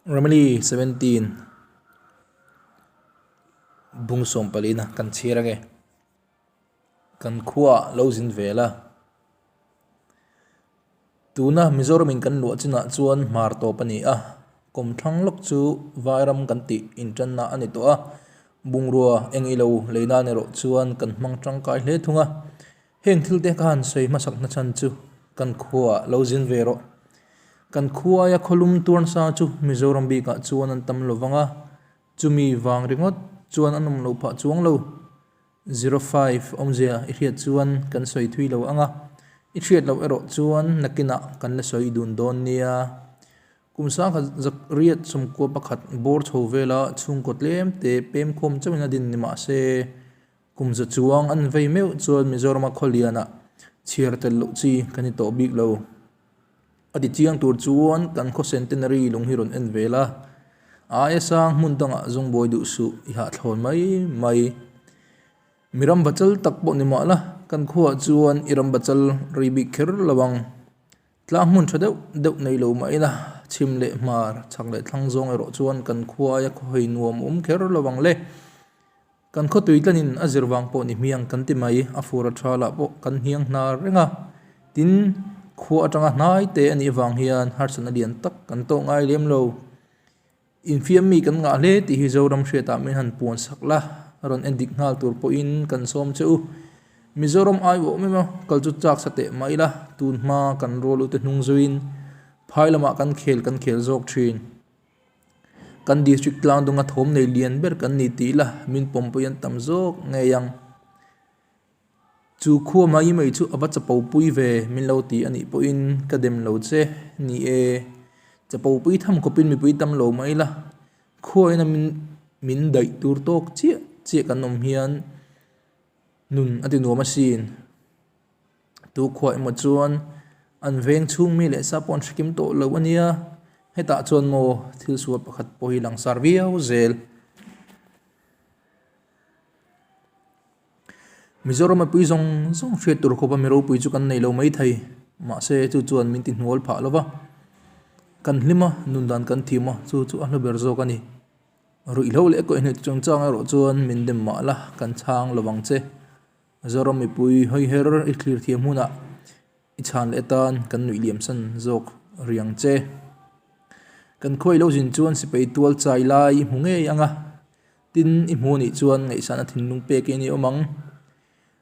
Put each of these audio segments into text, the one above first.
Ramli 17 Bung sawmpalina kan chhir ange. Kan khuaah lo zin vel a. Tuna Mizoramin kan luah chinah chuan hmar tawp a ni a. Kawmthlang lawk chu Vairam kan tih intanna a ni tawh a. Bungrua eng ilo lei nan erawh chuan kan hmang tangkai hle thung a. Heng thil te khan sawi hmasak na chhan chu kan khuaah lo zin ve rawh. Kan khuaia khawlum tuarnsa chu Mizoram bikah chuan an tam lo vang a, chumi vang ringawt chuan an awm lo phah chuang lo. 05 awmzia i hriat chuan kan sawi thui lo ang a, i hriat loh erawh chuan nakinah kan la sawi dun dawn nia. Kum sangkhat zakriat sawmkua pakhat bawr chho vela chhungkaw tlem te pemkhawm chauhin a din ni mah se, Kum za chuang an vei meuh chuan Mizorama khawlianah chhiar tel loh chi kan ni tawh bik lo. A ti chiang tur chuan kan khaw centenary lung hi rawn en vel a, a aia sang hmun dangah zungbawi duh suh i hahthlawn mai mai. Mi ram bachal tak pawh ni mah la, kan khuaah chuan i ram bachal rei bik kher lo ang. Tlang hmun tha deuh deuh nei lo mah ila, chhim leh hmar, chhak leh thlang zawng erawh chuan kan khuaia khawhawi nuam awm kher lo ang le. Kan khawtui tlanin a zir vang pawh ni hmiang kan ti mai, a fur a tha lah pawh kan hniang hnar reng a. Tin, khua atanga hnai te a nih avang hian harsatna lian tak kan tawh ngai lem lo. Infiam mi kan ngah hle tih hi Zoram hriatah min han puan sak la, rawn en dik nghal tur pawhin kan sawm che u. Mizoram ai awm emaw kal chu chak sa teh mai la, tun hma kan rual ute hnung zuiin phai lamah kan khel kan khel zawk thin. Kan district tlang dunga thawm nei lian ber kan ni tih ila min pawmpui an tam zawk ngei ang. Chu khua mai mai chu a va chapo pui ve min lo ti a nih pawhin ka dem lo che ni e. Chapo pui tham khawpin mipui tam lo mai ila khuaina min min daih tur tawk chiah chiah kan awm hian nun a ti nuam asin. Tu khuah emaw chuan an veng chhung mi leh sa pawh an hre kim tawh lo a nia, hetah chuan maw thil sual pakhat pawh hi langsar viau zel. Mizoram mipui zawng zawng hriat tur khawpa mi ropui chu kan nei lo maithei, mahse chu chuan min ti hnual phah lo va, kan hlim a, nun dan kan thiam a, chu chu a hlu ber zawk a ni. Ruihhlo leh kaihhnawih chungchang erawh chuan min dem mah la, kan chhang lo vang che. Zoram mipui hawiher i thlir thiam hunah i chhan leh atan kan nuih liam san zawk riang che. Kan khuai lo zin chuan sipai tual chai lai i hmu ngei ang a, tin i hmu anih chuan ngaihsan a thinlung pek in i awm ang.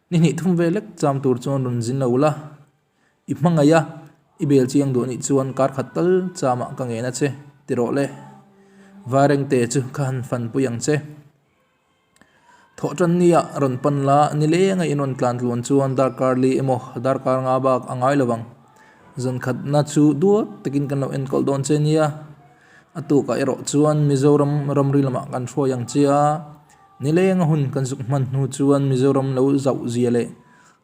Ni hnih thum ve lek cham tur chuan rawn zin lo la, i hmangaih a, i bel chiang duh anih chuan kar khat tal chamah ka ngen a che, ti rawh le. Vairengte chu ka han fanpui ang che. Thawhtan nia rawn pan la, nileng a in rawn tlan tluan chuan darkar li emaw darkar nga bak a ngai lo vang. Zan khatna chu duat takin kan lo enkawl dawn che nia. A tukah erawh chuan Mizoram ramri lamah kan hruai ang che a, nileng a hun kan zuk hman hnu chuan Mizoram lo zauh zia leh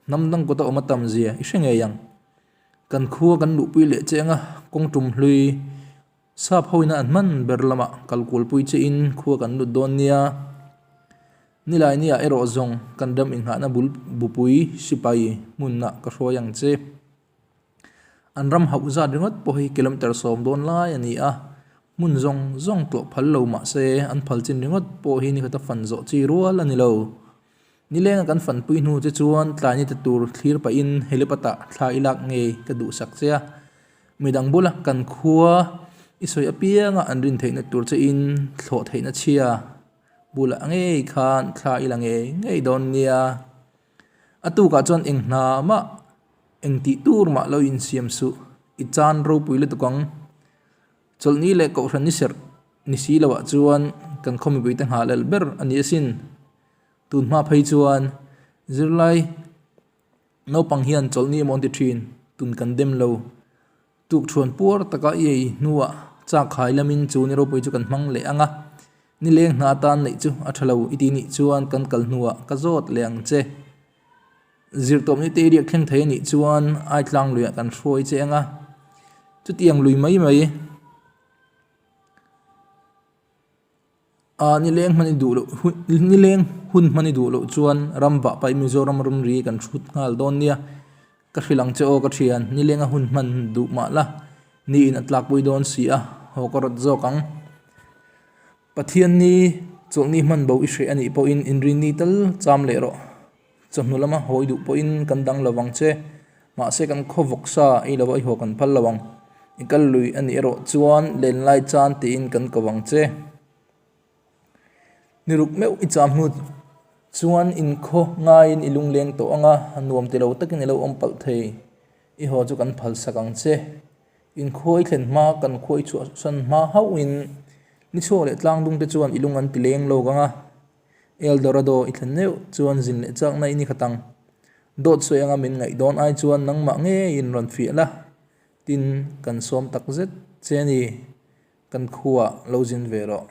hnam dang kawta awm a tam zia i hre ngei ang. Kan khua kan luhpui leh che anga kawng tum hlui. Sap hoina an hman ber lamah kal kualpui che in khua kan lut dawn nia. Nilai nia erawh zawng kan ram inghahna bul bupui sipai hmunah ka hruai ang che. An ram hauh zat ringawt pawh hi kilometer sawm dawn lai a ni a, hmun zawng zawng tlawh phal lo mah se an phal chin ringawt pawh hi nikhata fan zawh chi rual a ni lo. Nilenga kan fanpui hnu che chuan tlai ni ta tur thlir pahin helipad-ah thla i lak ngei ka duhsak che a. Midang bula kan khua i sawi apianga an rin theihna tur che in thlawh theihna chhia bulah ngei khan thla i la ngei ngei dawn nia. A tukah chuan eng hna mah eng tih tur mah lo insiam suh i chan ropui lutuk ang. Chawlhni leh kohhran ni serh ni si loah chuan kan khaw mipuite nghah lel ber a ni asin. Tun hma phei chuan zirlai Naupang hian chawlhni emaw an ti thin, tun kan dem lo. Tukthuan puar taka i ei hnuah chak khai lamin chu ni ropui chu kan hmang leh ang a, nileng hna atan neih chu a tha lo i ti nih chuan kan kal hnuah ka zawt leh ang che. Zirtawpni te i riak thleng thei a nih chuan Aitlang luiah kan hruai che ang a, chutiang lui mai mai. Ah nileng hman i duh loh hun nileng hun hman i duh loh chuan ram vah paih Mizoram ramri kan hrut nghal dawn nia ka hrilh ang che aw ka thian nileng a hun hman duh mah la niin a tlakpui dawn si a haw ka rawt zawk ang. Pathianni chawlhni hman bo i hreh a nih pawhin inrinni tal cham leh rawh. Chawhnu lama hawi duh pawhin kan dang lo vang che. Mahse kan khaw vawk sa ei lova i haw kan phal lo ang. I kal lui a nih erawh chuan lenlai chan tiin kan ko vang che. Ni ruk meuh i cham hnu chuan inkhaw ngaiin i lungleng tawh ang a, nuam ti lo takin i lo awm palh thei. I haw chu kan phal sak ang che. Inkhuai thlen hma kan khuai chhuahsan hma hauhin ni chhuak leh tlang dung te chuan i lung an ti leng lawk ang a. El Dorado i thlen neuh chuan zin leh chakna i ni khat ang. Dawt sawi anga min ngaih dawn ai chuan nangmah ngeiin rawn fiah la, tin kan sawm tak zet che a ni. Kan khuaah lo zin ve rawh.